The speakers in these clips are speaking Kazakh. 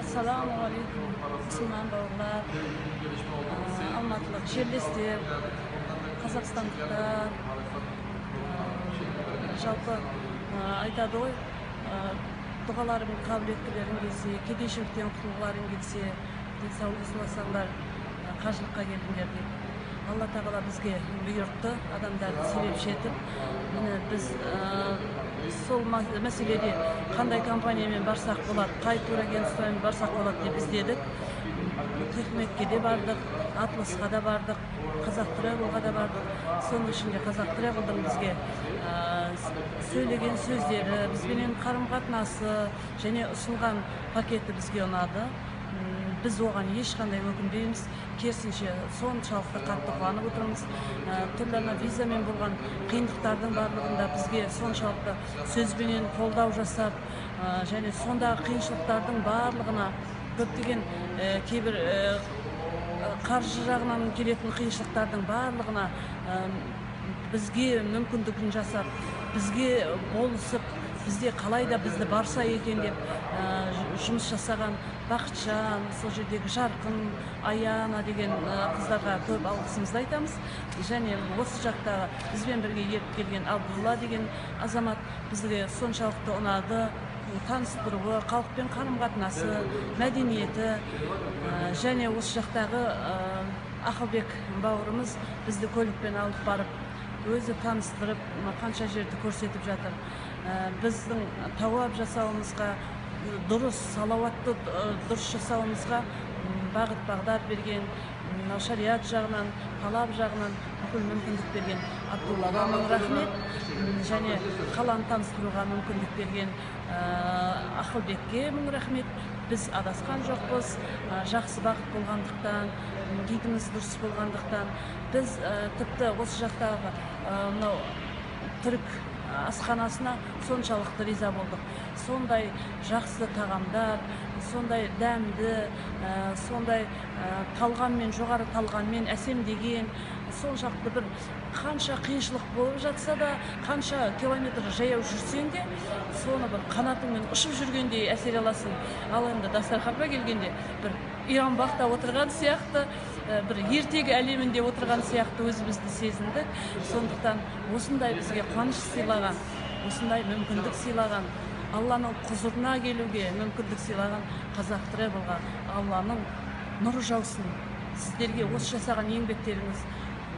Ассалаумағалейкум, мұсылман бауырлар, алматылық жерлестер, қазақстандықтар. Жалпы айтады ғой, дұғаларың қабыл еткілерің келсе, кедейшіліктен құтылғыларың келсе, денсаулық сұрасаңдар, қажылыққа келіңдер деп. Алла тағала бізге бұйыртты, адамдарды себепші етіп. Міне, біз сол мәселеде қандай компаниямен барсақ болады, қай турагентствомен барсақ болады деп іздедік. Техметке де бардық, Атласқа да бардық, Қазақ Тревелға да бардық. Соның ішінде Қазақ Тревелдің бізге сөйлеген сөздері, бізбенен қарым қатынасы және ұсынған пакеті бізге ұнады. Біз оған ешқандай өкінбейміз, керісінше соншалықты қатты қуанып отырмыз. Түрлі ана визамен болған қиындықтардың барлығында бізге соншалықты сөзбенен қолдау жасап, және сондағы қиыншылықтардың барлығына көптеген кейбір қаржы жағынан келетін қиыншылықтардың барлығына бізге мүмкіндігін жасап, бізге болысып, бізде қалай да бізді барса екен деп жұмыс жасаған Бақытжан, сол жердегі Жарқын, Аяна деген қыздарға көп алғысымызды айтамыз. Және осы жақтағы бізбен бірге еріп келген Абдулла деген азамат бізге соншалықты ұнады. Таныстыруы, халықпен қарым-қатынасы, мәдениеті, және осы жақтағы Ақылбек бауырымыз бізді көлікпен алып барып, өзі таныстырып, қанша жерді көрсетіп жатыр. Біздің тауап жасауымызға, дұрыс, салауатты дұрыс жасауымызға бағыт бағдар берген, мынау шариат жағынан, талап жағынан бүкіл мүмкіндік берген Абдуллаға мың рахмет. Және қаланы таныстыруға мүмкіндік берген Ақылбекке мың рахмет. Біз адасқан жоқпыз, жақсы бағыт болғандықтан, гидіміз дұрыс болғандықтан, біз тіпті осы жақтағы мынау түрік асханасына соншалықты риза болдық. Сондай жақсы тағамдар, сондай дәмді, сондай талғаммен, жоғары талғаммен әсемдеген, соншалықты бір қанша қиыншылық болып жатса да, қанша километр жаяу жүрсең де, соны бір қанатыңмен ұшып жүргендей әсер аласың. Ал енді дастарханға келгенде бір ұянбақта отырған сияқты, бір ертегі әлемінде отырған сияқты өзімізді сезіндік. Сондықтан осындай бізге қуаныш сыйлаған, осындай мүмкіндік сыйлаған, Алланың құзырына келуге мүмкіндік сыйлаған Қазақ Тревелға Алланың нұры жаусын. Сіздерге осы жасаған еңбектеріңіз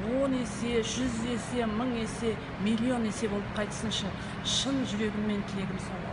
10 есе, 100 есе, 1000 есе, миллион есе болып қайтсыншы. Шын жүрегіммен тілегім сол.